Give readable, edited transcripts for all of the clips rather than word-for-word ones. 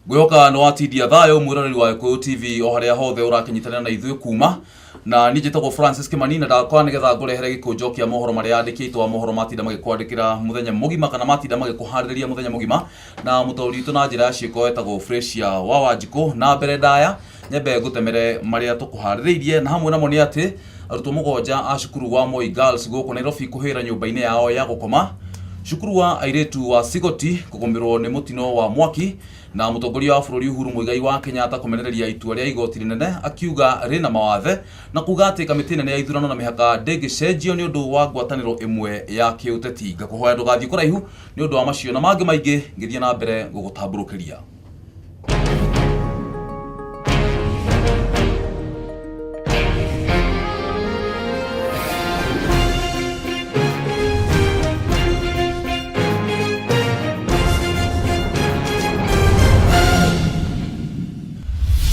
Ngwĩhoka nĩ watindia thayũ mwĩroreri wa Gĩkũyũ TV o harĩa hothe ũrakĩnyitanĩra na ithuĩ kuma na niĩ njĩtagwo Francis Kimani na ndakwa nĩgetha ngũrehere gĩkũnjo kĩa mohoro marĩa andĩki aitũ a mohoro matinda magĩkwandĩkĩra mũthenya mũgima kana matinda magĩkũharĩrĩria mũthenya mũgima na mũtaũri witũ na njĩra ya ciĩko etagwo Fresia wa Wanjikũ. Na mbere ndaya nyambe ngũtemere marĩa tũkũharĩrĩirie, na hamwe namo nĩ atĩ arutwo mũgwanja a cukuru wa Moi Girls gũkũ Nairobi kũhĩra nyũmba-inĩ yao ya gũkoma, cukuru wa airĩtu wa Sigoti kũgũmĩrwo nĩ mũtino wa mwaki, na mũtongoria wa bũrũri Uhuru Muigai wa Kenyatta kũmenereria itua rĩa igoti rĩnene akiuga rĩna mawathe na kuga atĩ kamĩtĩ nene ya ithurano na mĩhaka ndĩngĩcenjio nĩ ũndũ wa ngwatanĩro ĩmwe ya kĩũteti. Ngakũhoya ndũgathiĩ kũraihu nĩ ũndũ wa macio na mangĩ maingĩ ngĩthiĩ na mbere gũgũtambũrũkĩria.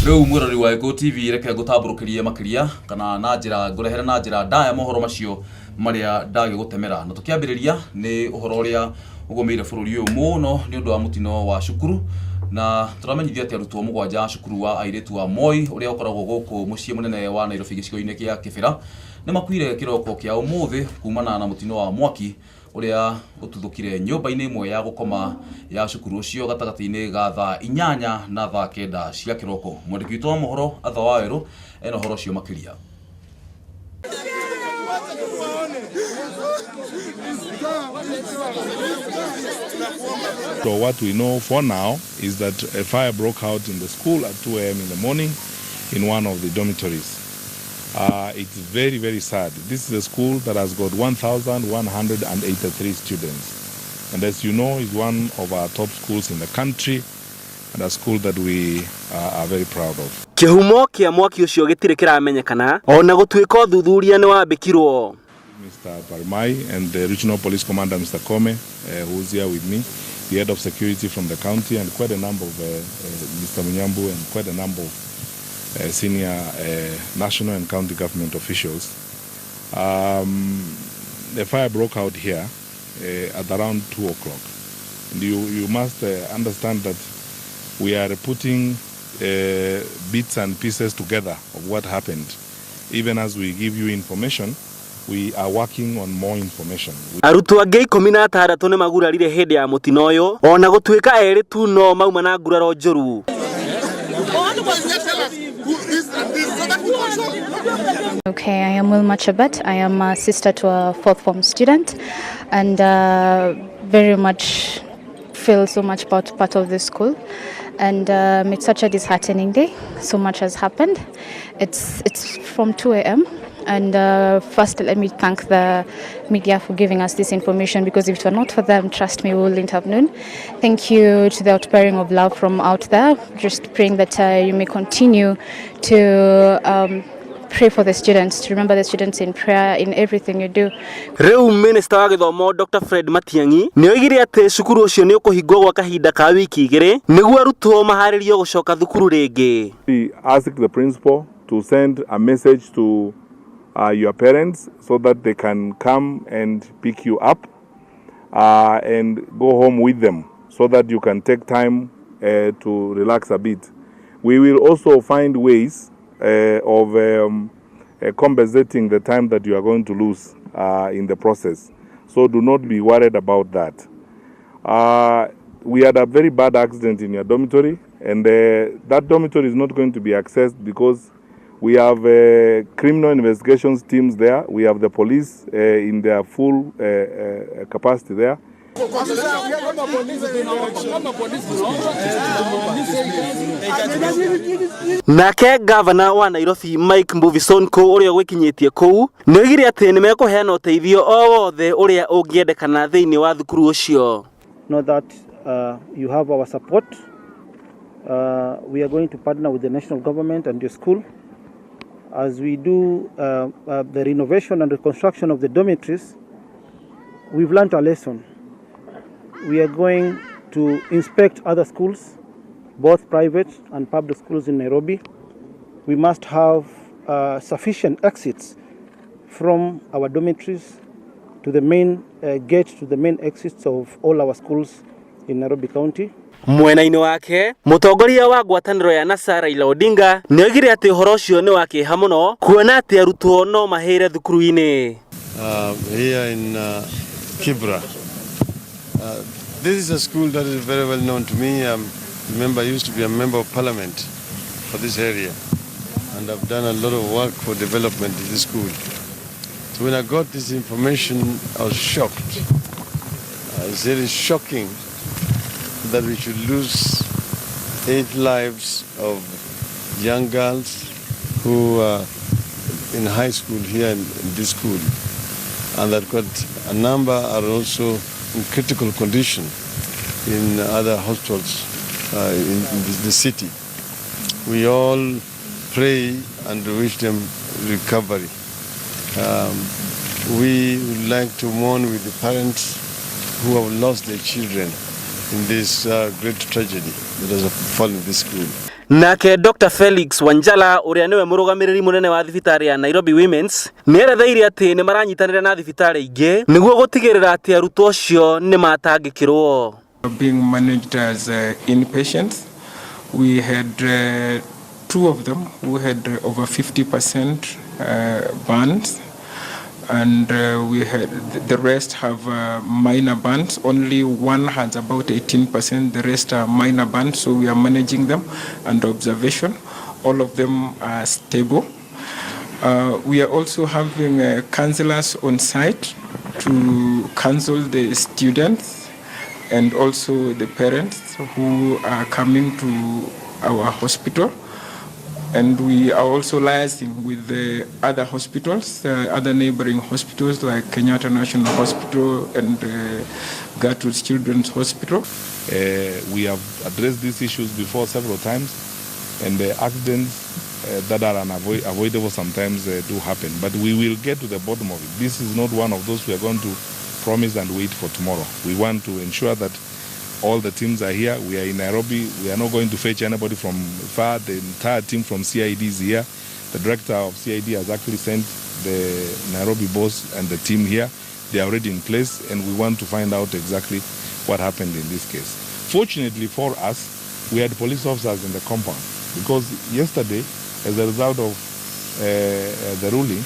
Rĩu mwĩrori wa Gĩkũyũ TV, reke ngũtambũrũkĩrie makĩria kana na njĩra ngũrehere na njĩra ndaya mohoro macio marĩa ndagĩgũtemera, na tũkĩambĩrĩria nĩ ũhoro ũrĩa ũgũmĩire bũrũri ũyũ mũno nĩ ũndũ wa mũtino wa cukuru. Na tũramenyithio atĩ arutwo mũgwanja a cukuru wa airĩtu wa Moi ũrĩa ũkoragwo gũkũ mũciĩ mũnene wa Nairobi gĩcigo-inĩ kĩa Kĩbĩra nĩ makuire kĩroko kĩa ũmũthĩ kumana na mũtino wa mwaki ũrĩa ũtuthũkire nyũmba-inĩ ĩmwe ya gũkoma ya cukuru ũcio gatagatĩ-inĩ ga thaa 8 na thaa 9 cia kĩroko. Mwandĩki witũ wa mohoro Arthur Wawerũ ena ũhoro ũcio makĩria. So what we know for now is that a fire broke out in the school at 2 a.m. in the morning in one of the dormitories. It's very, very sad. This is a school that has got 1,183 students. And as you know, it's one of our top schools in the country and a school that we are very proud of. Kĩhumo kĩa mwaki ũcio gĩtirĩ kĩramenyekana ona gũtuĩka ũthuthuria nĩ wambĩkirwo. Mr. Barmai and the regional police commander, Mr. Kome, who's here with me, the head of security from the county, and quite a number of Mr. Munyambu and quite a number of senior national and county government officials. The fire broke out here at around 2 o'clock. And you must understand that we are putting bits and pieces together of what happened. Even as we give you information, we are working on more information. Arutwo angĩ 16 nĩ magurarire hĩndĩ ya mũtino ũyũ ona gũtuĩka erĩ tu no mauma na nguraro njũru. Okay, I am Wilma Chabet. I am a sister to a fourth form student and very much feel so much about part of this school. And it's such a disheartening day. So much has happened. It's from 2 a.m. And first, let me thank the media for giving us this information, because if it were not for them, trust me, we wouldn't have known. Thank you to the outpouring of love from out there. Just praying that you may continue to pray for the students, to remember the students in prayer in everything you do. Rĩu Minista wa gĩthomo Dr. Fred Matiang'i nĩ oigire atĩ cukuru ũcio nĩ ũkũhingwo gwa kahinda ka wiki 2 nĩguo arutwo maharĩrio gũcoka thukuru rĩngĩ. We asked the principal to send a message to your parents so that they can come and pick you up and go home with them so that you can take time to relax a bit. We will also find ways of compensating the time that you are going to lose in the process. So do not be worried about that. We had a very bad accident in your dormitory, and that dormitory is not going to be accessed because we have criminal investigations teams there. We have the police in their full capacity there. Nake gavana wa Nairobi Mike Mbuvi Sonko ũrĩa gwĩkinyĩtie kũu nĩ oigire atĩ nĩ mekũheana ũteithio o wothe ũrĩa ũngĩendekana thĩinĩ wa thukuru ũcio. Know that you have our support. We are going to partner with the national government and your school as we do the renovation and reconstruction of the dormitories. We've learned a lesson. We are going to inspect other schools, both private and public schools in Nairobi. We must have sufficient exits from our dormitories to the main gate, to the main exits of all our schools in Nairobi County. Mwena-inĩ wake, mũtongoria wa ngwatanĩro ya NASA Raila Odinga nĩ oigire atĩ ũhoro ũcio nĩ wa kĩeha mũno kuona atĩ arutwo no mahĩre thukuru-inĩ. Here in Kibra. This is a school that is very well known to me. Remember, I used to be a member of parliament for this area, and I've done a lot of work for development in this school. So when I got this information, I was shocked. It's really shocking that we should lose 8 lives of young girls who are in high school here in this school, and that quite a number are also in critical condition in other hospitals in the city. We all pray and wish them recovery. We would like to mourn with the parents who have lost their children in this great tragedy that has befallen this school. Nake Dr. Felix Wanjala ũrĩa nĩwe mũrũgamĩrĩri mũnene wa thibitarĩ ya Nairobi Women's nĩ eretheire atĩ nĩ maranyitanĩra na thibitarĩ ingĩ nĩguo gũtigĩrĩra atĩ arutwo acio nĩ matangĩkĩrwo. Being managed as inpatients, we had 2 of them who had over 50% burns, and we had the rest have minor burns. Only one has about 18%, the rest are minor burns, so we are managing them under observation. All of them are stable. We are also having counselors on site to counsel the students and also the parents who are coming to our hospital. And we are also liaising with the other hospitals, other neighboring hospitals like Kenyatta National Hospital and Gertrude's Children's Hospital. We have addressed these issues before several times, and the accidents that are unavoidable sometimes do happen. But we will get to the bottom of it. This is not one of those we are going to promise and wait for tomorrow. We want to ensure that all the teams are here. We are in Nairobi. We are not going to fetch anybody from far. The entire team from CID is here. The director of CID has actually sent the Nairobi boss and the team here. They are already in place, and we want to find out exactly what happened in this case. Fortunately for us, we had police officers in the compound, because yesterday, as a result of the ruling,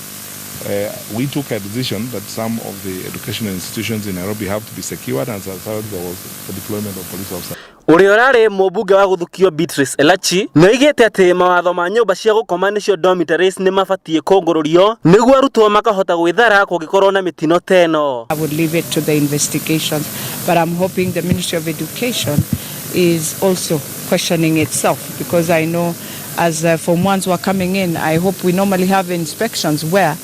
we took a decision that some of the educational institutions in Nairobi have to be secured, and so there was the deployment of police officers. Ũrĩa ũrarĩ mũmbunge wa gũthukio Beatrice Elachi nĩ oigĩte atĩ mawatho ma nyũmba cia gũkoma nĩcio dormitories nĩ mabatiĩ kũngũrũrio nĩguo arutwo makahota gwĩthara kũngĩkorwo na mĩtino ta ĩno. I would leave it to the investigations, but I'm hoping the Ministry of Education is also questioning itself, because I know as Form 1s were coming in, I hope we normally have inspections where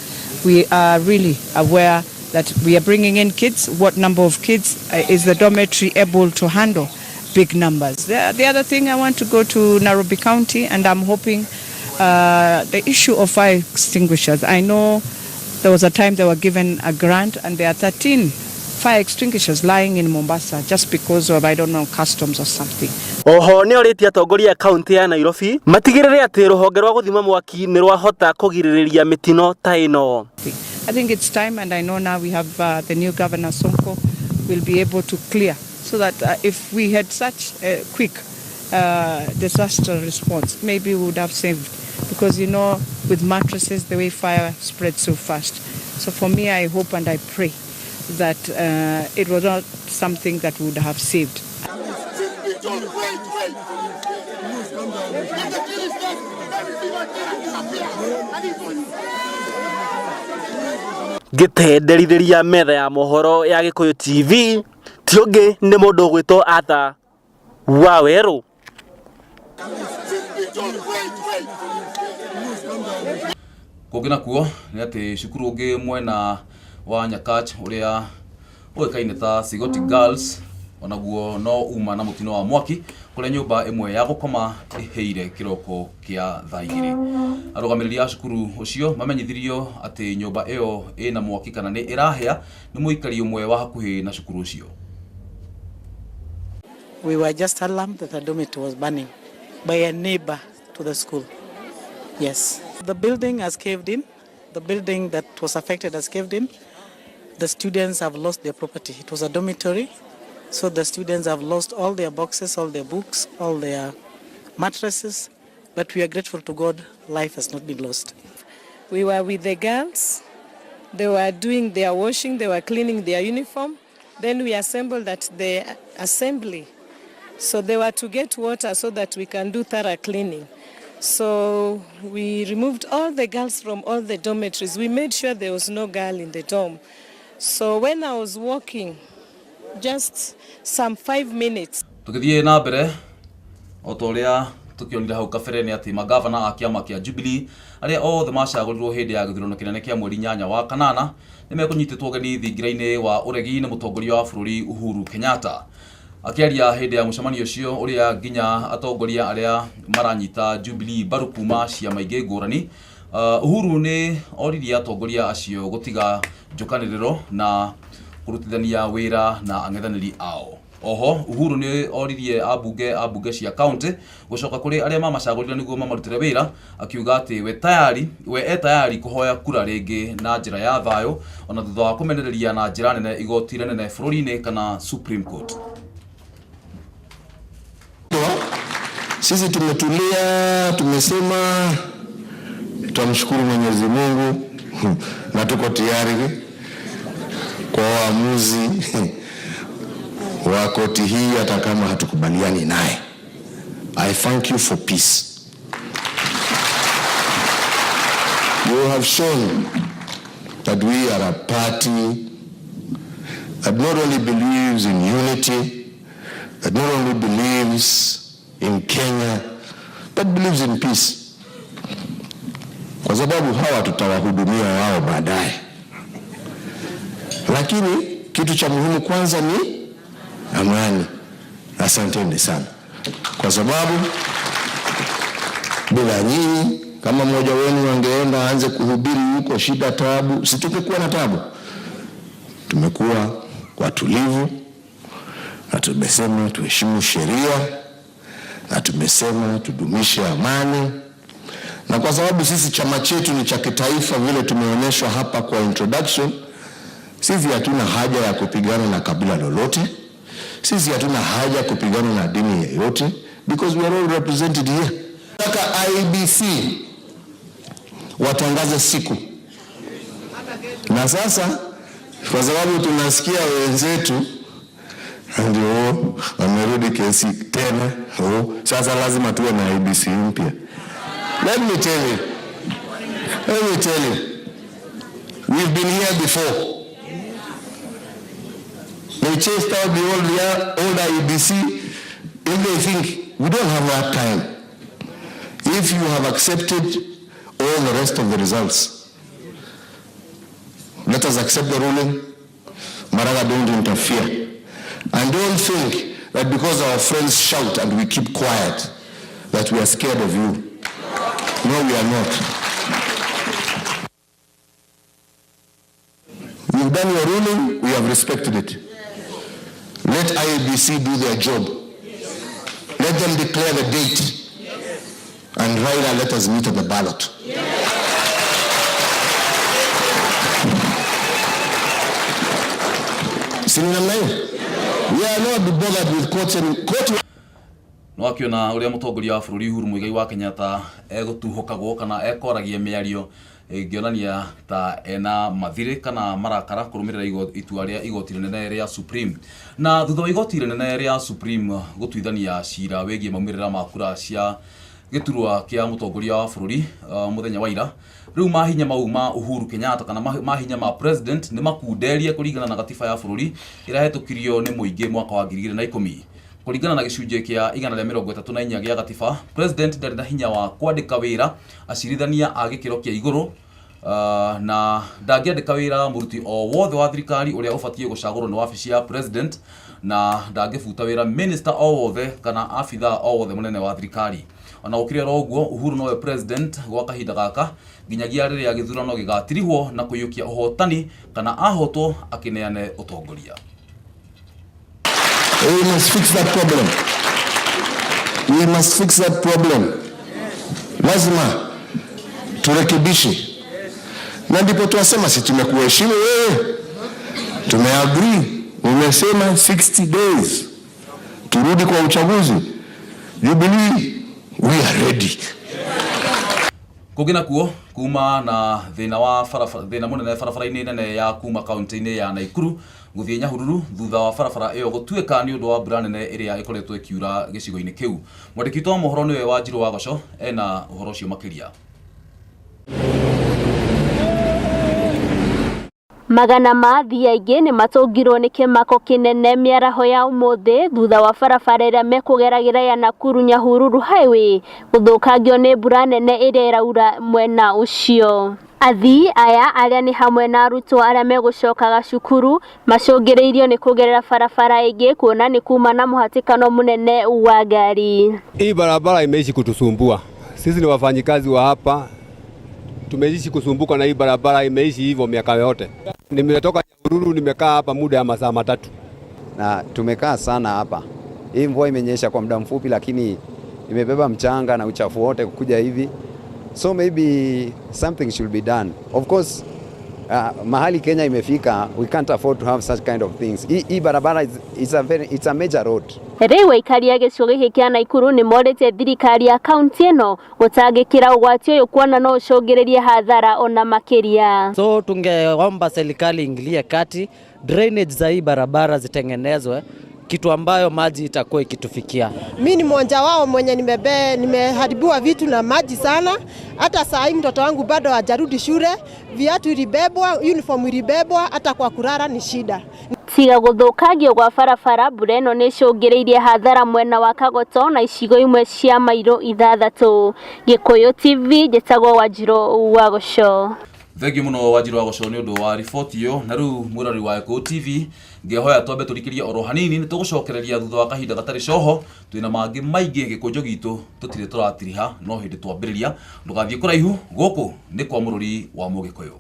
we are really aware that we are bringing in kids, what number of kids is the dormitory able to handle big numbers. The other thing, I want to go to Nairobi County, and I'm hoping the issue of fire extinguishers. I know there was a time they were given a grant, and there are 13 fire extinguishers lying in Mombasa just because of, I don't know, customs or something. Oho nĩ orĩtie atongoria a kaunti ya Nairobi matigĩrĩre atĩ rũhonge rwa gũthima mwaki nĩ rwahota kũgirĩrĩria mĩtino ta ĩno. I think it's time, and I know now we have the new governor Sonko will be able to clear, so that if we had such a quick disaster response, maybe we would have saved. Because, you know, with mattresses, the way fire spreads so fast. So for me, I hope and I pray that it was not something that would have saved. Ngĩtenderithĩria metha ya mohoro ya Gĩkũyũ TV ti ũngĩ nĩ mũndũ ũgwĩtwo Arthur Wawerũ. Kũngĩ nakuo nĩ atĩ cukuru ũngĩ mwena wa Nyakach ũrĩa ũĩkaine ta Sigoti Girls onaguo no uma na mũtino wa mwaki kũrĩa nyũmba ĩmwe ya gũkoma ĩhĩire kĩroko kĩa thaa igĩrĩ. Arũgamĩrĩri a cukuru ũcio mamenyithirio atĩ nyũmba ĩyo ĩna mwaki kana nĩ ĩrahĩa nĩ mũikari ũmwe wa hakuhĩ na cukuru ũcio. We were just alarmed that the dormitory was burning by a neighbor to the school. Yes. The building has caved in. The building that was affected has caved in. The students have lost their property. It was a dormitory. So the students have lost all their boxes, all their books, all their mattresses. But we are grateful to God, life has not been lost. We were with the girls. They were doing their washing, they were cleaning their uniform. Then we assembled at the assembly. So they were to get water so that we can do thorough cleaning. So we removed all the girls from all the dormitories. We made sure there was no girl in the dorm. So when I was walking, just some 5 minutes, Tũgĩthiĩ na mbere, o ta ũrĩa tũkĩonire hau kabere, nĩ atĩ magavana a kĩama kĩa Jubilee arĩa othe macagũrirwo hĩndĩ ya gĩthurano kĩnene kĩa mweri 8 wa kanana nĩ mekũnyitĩtwo ũgeni thingira-inĩ wa ũregi nĩ mũtongoria wa bũrũri Uhuru Kenyatta. Akĩaria hĩndĩ ya mũcemanio ũcio, ũrĩa nginya atongoria arĩa maranyita Jubilee mbaru kuma ciama ingĩ ngũrani, Uhuru nĩ oririe atongoria acio gũtiga njũkanĩrĩro na kũrutithania wĩra na ang'ethanĩri ao. Oho Uhuru nĩ oririe ambunge a mbunge cia county gũcoka kũrĩ arĩa mamacagũrire nĩguo mamarutĩre wĩra, akiuga atĩ we e tayari kũhoya kura rĩngĩ na njĩra ya thayũ, ona thutha wa kũmenereria na njĩra nene igoti rĩnene bũrũri-inĩ kana Supreme Court. Sisi tumetulia, tumesema tunamshukuru Mwenyezi Mungu na tuko tayari kwa uamuzi wa koti hii hata kama hatukubaliani naye. I thank you for peace. You have shown that we are a party that not only believes in unity, that not only believes in Kenya, but believes in peace. Kwa sababu hawa tutawahudumia wao baadaye, lakini kitu cha muhimu kwanza ni amani. Asanteni sana, kwa sababu bila nyinyi, kama mmoja wenu angeenda aanze kuhubiri huko shida, taabu, si tungekuwa na taabu? Tumekuwa watulivu na tumesema tuheshimu sheria na tumesema tudumishe amani, na kwa sababu sisi chama chetu ni cha kitaifa vile tumeonyeshwa hapa kwa introduction, sisi hatuna haja ya kupigana na kabila lolote. Sisi hatuna haja ya kupigana na dini yoyote because we are all represented here. Nataka IEBC watangaze siku, na sasa kwa sababu tunasikia wenzetu ndio wamerudi kesi tena, oh, sasa lazima tuwe na IEBC mpya. Let me tell you, let me tell you, we've been here before. They chased out the old IEBC. If they think we don't have that time, if you have accepted all the rest of the results, let us accept the ruling. Maraga, don't interfere. And don't think that because our friends shout and we keep quiet, that we are scared of you. No, we are not. You've done your ruling, we have respected it. Let IEBC do their job. Let them declare the date. And Raila, let us meet at the ballot. Si ni namna hiyo? We are not bothered with courts and court. No akiona uria mutongoria wa bururi Uhuru Muigai wa Kenyatta egutuhukagwo kana ekoragia miario ĩngĩonania ta ena mathirĩ kana marakara kũrũmĩrĩra itua rĩa igoti rĩnene rĩa Supreme. Na thutha wa igoti rĩnene rĩa Supreme gũtuithania cira wĩgiĩ maumĩrĩra ma kura cia gĩturwa kĩa mũtongoria wa bũrũri mũthenya wa ira, rĩu mahinya mau ma Uhuru Kenyatta kana mahinya ma president nĩ makunderie kũringana na gatiba ya bũrũri ĩrĩa hetũkirio nĩ mũingĩ mwaka wa 2010. Kũringana na gĩcunjĩ kĩa 134 gĩa gatiba, president ndarĩ na hinya wa kwandĩka wĩra acirithania a gĩkĩro kĩa igũrũ, na ndangĩandĩka wĩra mũruti o wothe wa thirikari ũrĩa ũbatiĩ gũcagũrwo nĩ wabici ya president, na ndangĩbuta wĩra minister o wothe kana abithaa o wothe mũnene wa thirikari. Ona gũkĩrĩ oro ũguo, Uhuru nowe president gwa kahinda gaka nginyagia rĩrĩa gĩthurano gĩgatirihwo na kũiyũkia ũhotani kana ahotwo akĩneane ũtongoria. We must fix that problem. We must fix that problem. Lazima turekebishe, na ndipo tuwasema si tumekuheshimu wewe, tumeagree Nimesema 60 days turudi kwa uchaguzi. Jubilee, we are ready. Kũngĩ nakuo kuma na thĩna wa barabara thĩna mũnene barabara-inĩ nene ya kuma kaunti-inĩ ya Naikuru gũthiĩ Nyahururu thutha wa barabara ĩyo gũtuĩka nĩ ũndũ wa mbura nene ĩrĩa ĩkoretwo ĩkiura gĩcigo-inĩ kĩu. Mwandĩki witũ wa mohoro nĩwe Wanjirũ wa Goco ena ũhoro ũcio makĩria. Magana ma athii aingĩ nĩ matũngirwo nĩ kĩmako kĩnene mĩaraho ya ũmũthĩ thutha wa barabara ĩrĩa mekũgeragĩra ya Nakuru Nyahururu Highway gũthũkangio nĩ mbura nene ĩrĩa ĩraura mwena ũcio. Athii aya arĩa nĩ hamwe na arutwo arĩa megũcokaga cukuru macũngĩrĩirio nĩ kũgerera barabara ĩngĩ kuona nĩ kuma na mũhatĩkano mũnene wa ngari. Hii barabara imeishi kutusumbua sisi, ni wafanyikazi wa hapa, tumeishi kusumbuka na hii barabara, imeishi hivyo miaka yote. Nimetoka Nyahururu, nimekaa hapa muda ya masaa matatu na tumekaa sana hapa. Hii mvua imenyesha kwa muda mfupi, lakini imebeba mchanga na uchafu wote kukuja hivi, so maybe something should be done. Of course mahali Kenya imefika, we can't afford to have such kind of things. Hii barabara is a very, it's a major road. Rĩu aikari a gĩcigo gĩkĩ kĩa Naikuru nĩ morĩtie thirikari ya kaunti ĩno gũtangĩkĩra ũgwati ũyũ kuona no ũcũngĩrĩrie hathara ona makĩria. So tungeomba serikali ingilie kati, drainage za hii barabara zitengenezwe, kitu ambayo maji itakuwa ikitufikia. Mi ni mmoja wao mwenye nimeharibiwa vitu na maji sana. Hata saa hii mtoto wangu bado hajarudi shule, viatu ilibebwa, uniform ilibebwa, hata kwa kulala ni shida. Tiga gũthũkangio gwa barabara mbura ĩno nĩ ĩcũngĩrĩirie hathara mwena wa Kagoto na icigo imwe cia mairo ithathatũ. Gĩkũyũ TV njĩtagwo Wanjirũ wa Gũco. Thengiũ mũno Wanjirũ wa Gũco nĩ ũndũ wa riboti ĩyo. Na rĩu mwĩroreri wa Gĩkũyũ TV ngĩhoya twambe tũrikĩrie oro hanini nĩ tũgũcokereria thutha wa kahinda gatarĩ coho twĩna mangĩ maingĩ gĩkũnjo gitũ tũtirĩ tũratiriha no hĩndĩ twambĩrĩria ndũgathiĩ kũraihu gũkũ nĩ kwa mũrũri wa Mũgĩkũyũ.